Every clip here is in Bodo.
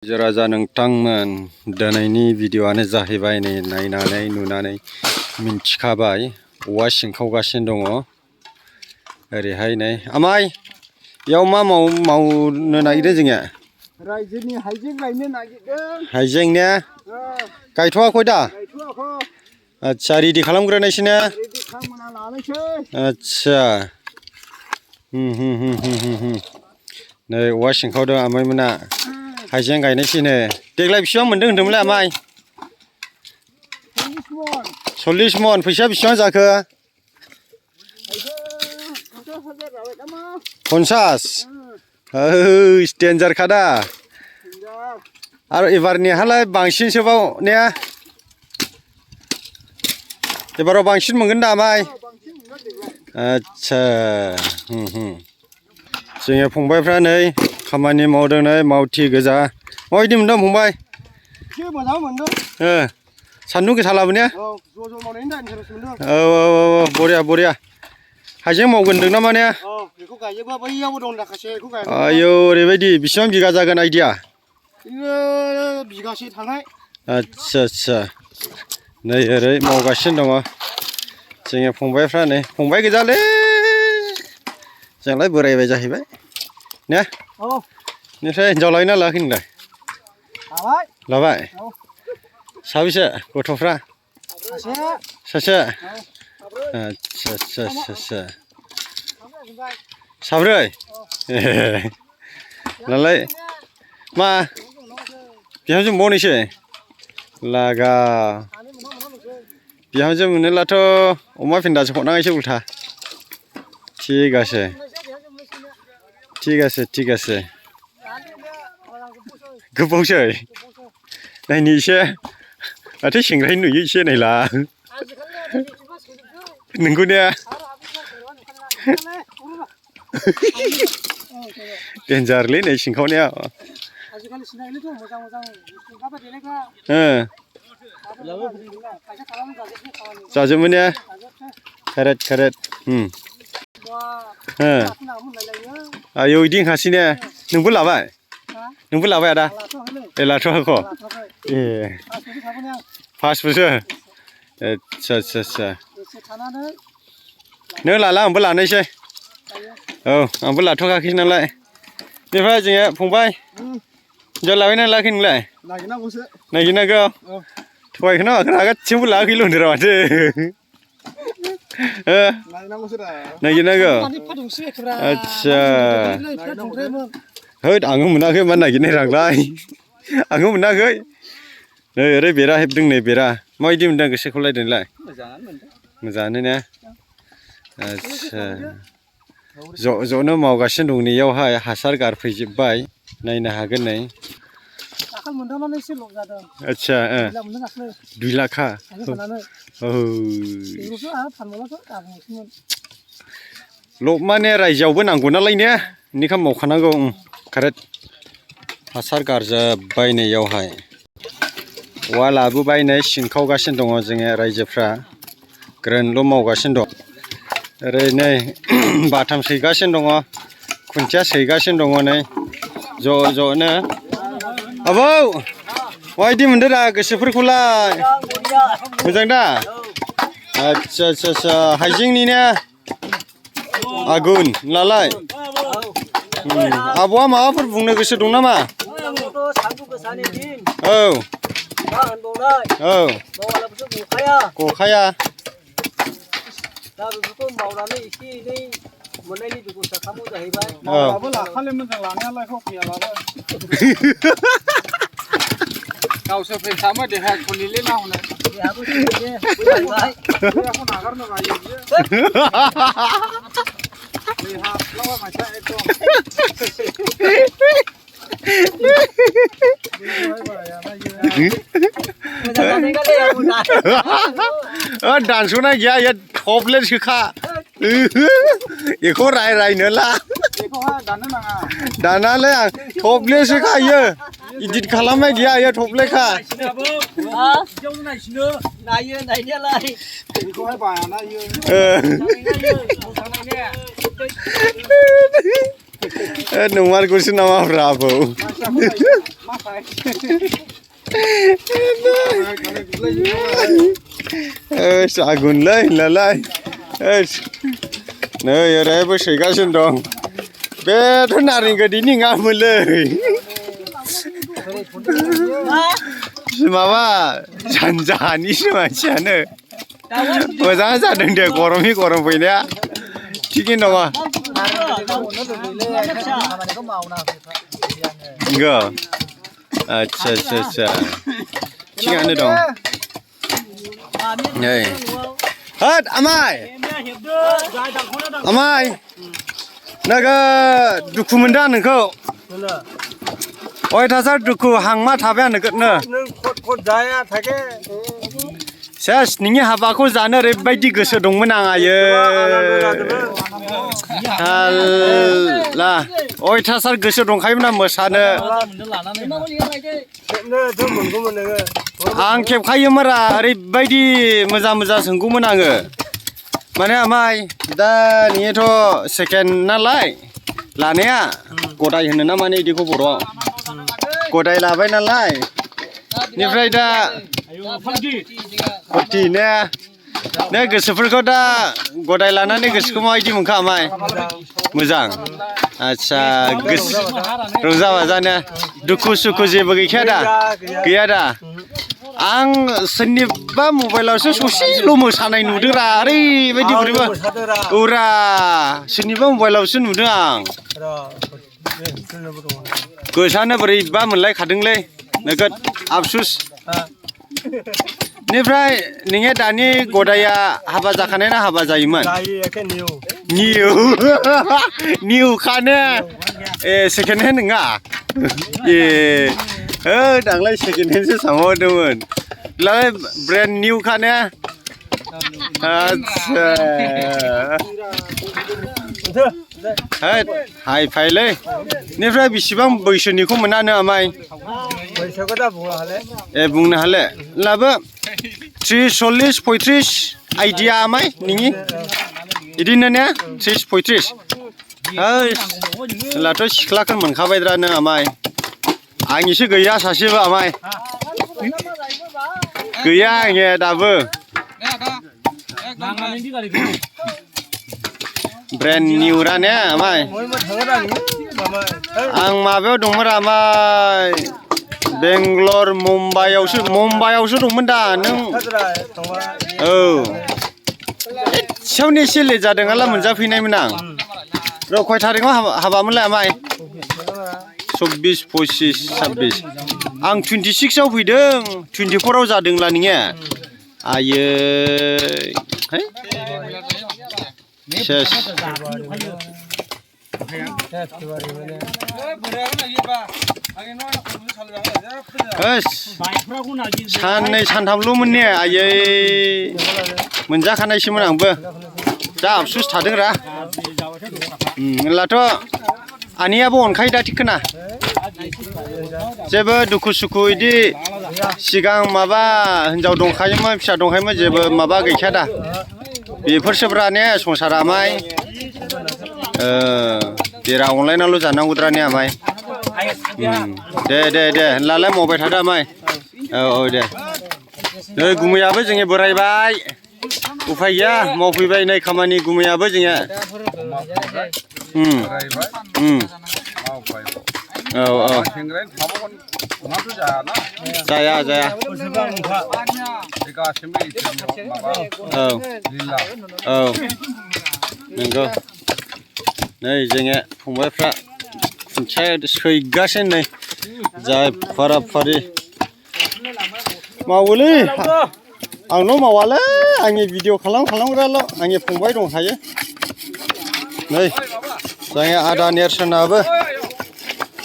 राजा नोंथांमोन दिनैनि भिडिअ'आनो जाहैबाय नै नायनानै नुनानै मिन्थिखाबाय औवा सिंखावगासिनो दङ ओरैहाय नै आमाय बेयाव मा मावनो नागिरदों जोङो रायजोनि हाइजें गायनो नागिरदों हाइजें ने गायथ'वाखै दा गायथ'वाखै आच्छा रेडि खालामग्रोनायसै ने रेडि खालामना लानोसै आच्छा नै औवा सिंखावदों आमाइमोना हाइजें गायनायसैनो देग्लाय बेसेबां मोनदों होनदोंमोनलाय आमाय 40 मन फैसा बेसेबां जाखो 50 डेन्जार खादा आरो एबारनिहालाय बांसिनसोबाव ने एबाराव बांसिन मोनगोन दा आमाय आच्छा जोंनि फंबायफ्रा नै खामानि मावदों नै मावथि गोजा माबायदि मोनदों फंबाय एसे मोजां मोनदों सान्दुं गोसा लाबोने औ ज' मावनायनि दा इन्टारेस्ट मोनदों औ बरिया बरिया हाइजें मावगोन होनदों नामा ने औ बेखौ गायोबा बैयावबो दं दाखासे बेखौ गायगोन आयौ ओरैबायदि बेसेबां बिगा जागोन आइडिया बिगासे थानाय आच्छा नै ओरै मावगासिनो दङ जोंनि फंबायफ्रा नै फंबाय गोजालै जोंलाय बोरायबाय जाहैबाय ने औ नोंस्रा हिन्जाव लायोना लायाखै नोंलाय लाबाय साबेसे गथ'फ्रा सासे आच्छा साब्रै नालाय मा बिहामजो मोनबावनोसै लागा बिहामजो मोनोब्लाथ' अमा फेन्दासो हरनांगोनसो उल्था ঠিক আছে गोबावसै नायनि एसे माथो सेंग्रानि नुयो एसे नायला नोंगौ ने डेन्जारलै नै सिंखावनाया जाजोबो ने कारेक्ट आयौ इदि होनखासै ने नोंबो लाबाय आदा लाथ'वाखै पास बोसोर आच्छा नों लाला आंबो लानोसै औ आंबो लाथ'खाखै नालाय बेनिफ्राय जोङो फंबाय हिन्जाव लाबायना लायाखै नोंलाय नागिरनांगौ थगायखोना माखो गासिबो लायाखैल' होनदों माथो नागिरनांगौ आच्छा होद आंबो मोनाखै मा नागिरनाय रांलाय आंबो मोनाखै नै ओरै बेरा हेबदों नै बेरा माबायदि मोनदों गोसोखौलाय नोंलाय मोजाङानो ने आच्छा ज'नो मावगासिनो दं नैयावहाय हासार गारफैजोब्बाय नायनो हागोन नै आच्छा 2 लाखा लब माने रायजोआवबो नांगौ नालाय ने बेनिखायनो मावखानांगौ कारेक्ट हासार गारजोब्बाय नैयावहाय औवा लाबोबाय नै सिंखावगासिनो दङ जोङो रायजोफ्रा ग्रोनल' मावगासिनो दं ओरै नै बाथाम सैगासिनो दङ खुन्थिया सैगासिनो दङ नै ज'नो आबौ माबायदि मोनदों दा गोसोफोरखौलाय मोजां दा आच्छा हाइजेंनि ने आगुन लालाय आब'आ माबाफोर बुंनो गोसो दं नामा औ गखाया गावसोर फैसामा देहा खलिले ना हनै दानस'नाय गैया इयो थफ्लेटसोखा बेखौ रायनोला दानालै आं थफ्लेटसोखा इयो इदिट खालामनाय गैया इयो थफ्लेटखा नंमारगौसो नामा ब्राबो जागोनलै होनलाय नै ओरैबो सैगासिनो दं बेथ' नारें गोदैनि नङामोनलै माबा सानजाहानिसो मानसियानो मोजां जादों दे गरमनि गरम फैनाया थिगैनो दङ नंगौ आच्छा आच्छा आच्छा थिगानो दं नै होद आमाय आमाय नोगोद दुखु मोनदों आं नोंखौ अयथासार दुखु हांमा थाबाय आं नोगोदनो सेस नोंनि हाबाखौ जानो ओरैबायदि गोसो दंमोन आं आयै हाल्ला अयथासार गोसो दंखायोमोन आं मोसानो आं खेबखायोमोनरा ओरैबायदि मोजां मोजां सोंगौमोन आङो माने आमाय दा नोंथ' सेकेन्ड नालाय लानाया गदाय होनो ना माने इदिखौ बर'आव गदाय लाबाय नालाय निफ्राय दा फर्टि ने गोसोफोरखौ दा गदाय लानानै गोसोखौ माबायदि मोनखो आमाय मोजां आच्छा गोसो रंजा बाजानो दुखु सुखु जेबो गैया दा आं सोरनिबा मबाइलावसो ससेल' मोसानाय नुदोंरा ओरैबायदि बोरैबा औरा सोरनिबा मबाइलावसो नुदों आं गोसोआनो बोरैबा मोनलायखादोंलै नोगोद आफसुस निफ्राय नोंनिया दानि गदाया हाबा जाखानाय ना हाबा जायोमोन निउखानो ए सेकेन्ड हेन्ड नङा ए दांलाय सेकेन्ड हेन्डसो सानहरदोंमोन लाय ब्रेन्ड निउखानो आच्छा हाइ फाइलै निफ्राय बेसेबां बैसोनिखौ मोनानो आमाय ए बुंनो हाले लाबो 30 40 35 आइडिया आमाय नोंनि बिदिनो ने 30 35 होलाथ' सिख्लाखौ मोनखाबायद्रा नों आमाय आंनिसो गैया सासेबो आमाय गैया आंनिया दाबो ब्रेन्ड निउरा ने आमाय आं माबायाव दंमोन आमाय बेंगलर मुम्बाइआवसो दंमोन दा नों औ एसेयावनो एसे लेट जादों आला मोनजाफैनायमोन आं र' खय थारिखआव हाबामोनलाय आमाय 24 25 26 आं 26 आव फैदों 24 आव जादोंला नोङो आयै सेस साननै सानथामल'मोन ने आयै मोनजाखानायसोमोन आंबो जा आफसुस थादोंरा होनब्लाथ' आनैयाबो अनखायो दा थिगखोना जेबो दुखु सुखु इदि सिगां माबा हिनजाव दंखायोमोन फिसा दंखायोमोन जेबो माबा गैखाया दा बेफोरसोब्रा ने संसारा आमाय देरा अनलायनाल' जानांगौद्रा ने आमाय दे होनलालाय मावबाय थादो आमाय औ दे नै गुमैयाबो जोङो बोरायबाय उफाय गैया मावफैबाय नै खामानि गुमैयाबो जोङो औ जाया औ नंगौ नै जोङो फंबायफ्रा खुन्थिया सैगासिनो नै जाय फाराफारि मावोलै आंल' मावालै आंनि भिडिअ खालामग्राल' आंनि फंबाय दंखायो नै जोंनि आदा नेरसोनाबो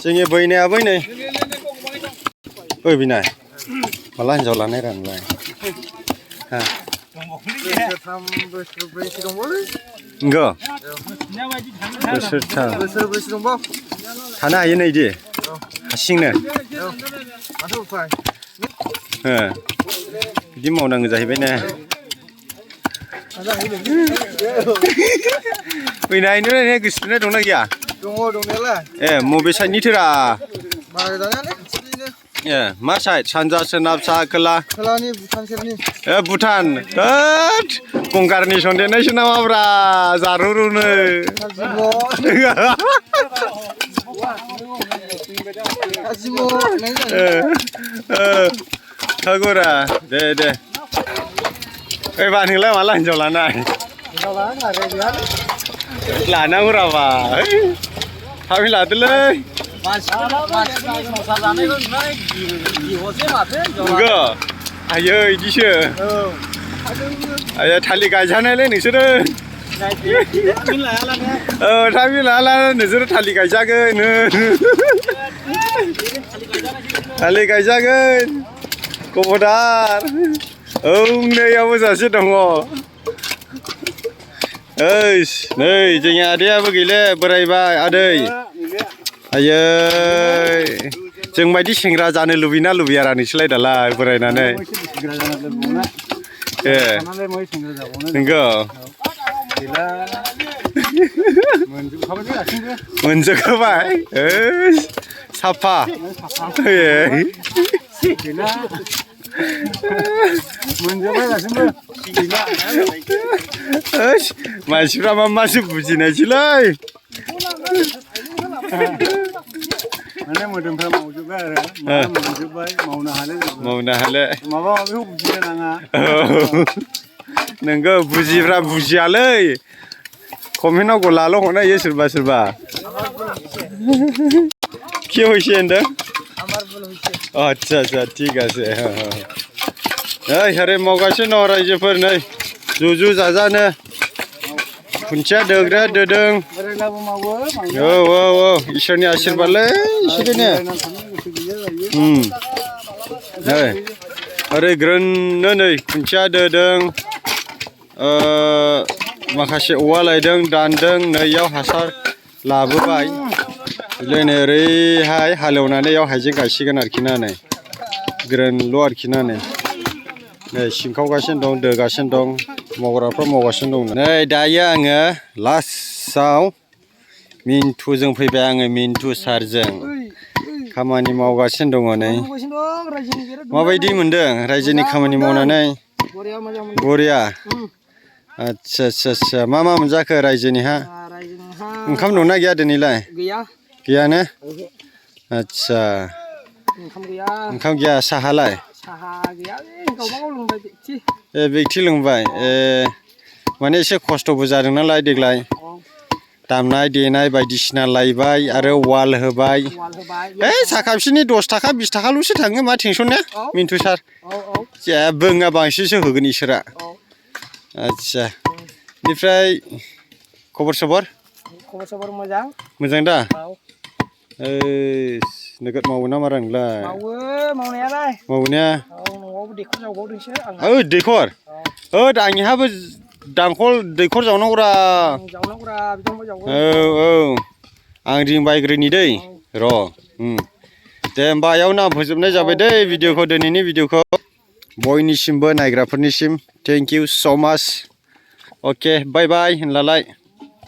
जोंनि बैनायाबो नै ओइ बिनाय माला हिनजाव लानाय रा नोंलाय नंगौ बोसोरब्रैसो दंबावो थानो हायो नै इदि हारसिंनो बिदि मावनांगौ जाहैबाय ने फैनायनो गोसोथोनाय दंना गैया dong dongnya. मबे साइडनिथोरा Mari tanya nih. मा साइड सानजा सोनाब साहा खोला Kalau nih bukan sini. Bhutan होद गंगारनि सन्देरनायसो नामाब्रा जारुरुनो Kasimo. हागोरा दे ओइ बा नोंलाय माला हिनजाव लानाय लानांगौराबा थाबै लादोलै नंगौ आयै इदिसो आयै थालिर गायजानायलै नोंसोरो थाबै लाला नोंसोरो थालिर गायजागोन थालिर गायजागोन खबरदार औ नैयावबो सासे दङ ओइस नै जोंनि आदैयाबो गैले बोरायबाय आदै आयै जों बायदि सेंग्रा जानो लुबैना लुबैयारा नोंसोरलाय दालाय बोरायनानै नंगौ मोनजोबखाबाय साफा मानसिफ्रा मासो बुजिनायसैलै माने मोदोमफ्रा मावजोबबाय आरो मोनजोबबाय मावनो हाले माबा माबिखौ बुजिनो नाङा नोंगौ बुजिफ्रा बुजियालै कमेन्टआव गलाल' हरनायो सोरबा কি হইছে এন্ড আমার ভুল হইছে আচ্ছা আচ্ছা ঠিক আছে এই হারে মাवगासिनो दं रायजोफोर नै जुजु जाजानो खुन्थिया दोग्रा दोदों बोरायलाबो मावो औ इसोरनि आशीर्बादलै इसोरनो नै ओरै ग्रोननो नै खुन्थिया दोदों माखासे औवा लायदों दानदों नैयाव हासार लाबोबाय लेने ओरैहाय हालेवनानै याव हाइजें गायसिगोन आरोखि ना नै ग्रोनल' आरोखि ना नै सिंखावगासिनो दं दोगासिनो दं मावग्राफ्रा मावगासिनो दं नै दायो आङो लास्टआव मिन्टुजों फैबाय आङो मिन्टु सारजों खामानि मावगासिनो दङ नै माबायदि मोनदों रायजोनि खामानि मावनानै बरिया आच्छा मा मोनजाखो रायजोनिहा ओंखाम दंना गैया दिनैलाय गैयानो आच्छा ओंखाम गैया साहालाय बेक्ति लोंबाय माने एसे खस्थ'बो जादों नालाय देग्लाय दामनाय देनाय बायदिसिना लायबाय आरो वाल होबाय साखा बिसिनि 10 थाखा 20 थाखाल'सो थाङो मा टेनसन ने मिन्टु सार जेबो नङा बांसिनसो होगोन इसोरा आच्छा बेनिफ्राय खबर सबर मोजां दा नोगोद मावो ना मारा नोंलाय मावनाया दैखर आंनिहाबो दांखल दैखर जावनांगौरा औ आं रिं बायग्रोनि दै र' दे होमबा आयावनो आं फोजोबनाय जाबाय दै भिडिअखौ दिनैनि भिडिअखौ बयनिसिमबो नायग्राफोरनिसिम थेंक इउ स' माच अके बाय बाय होनलालाय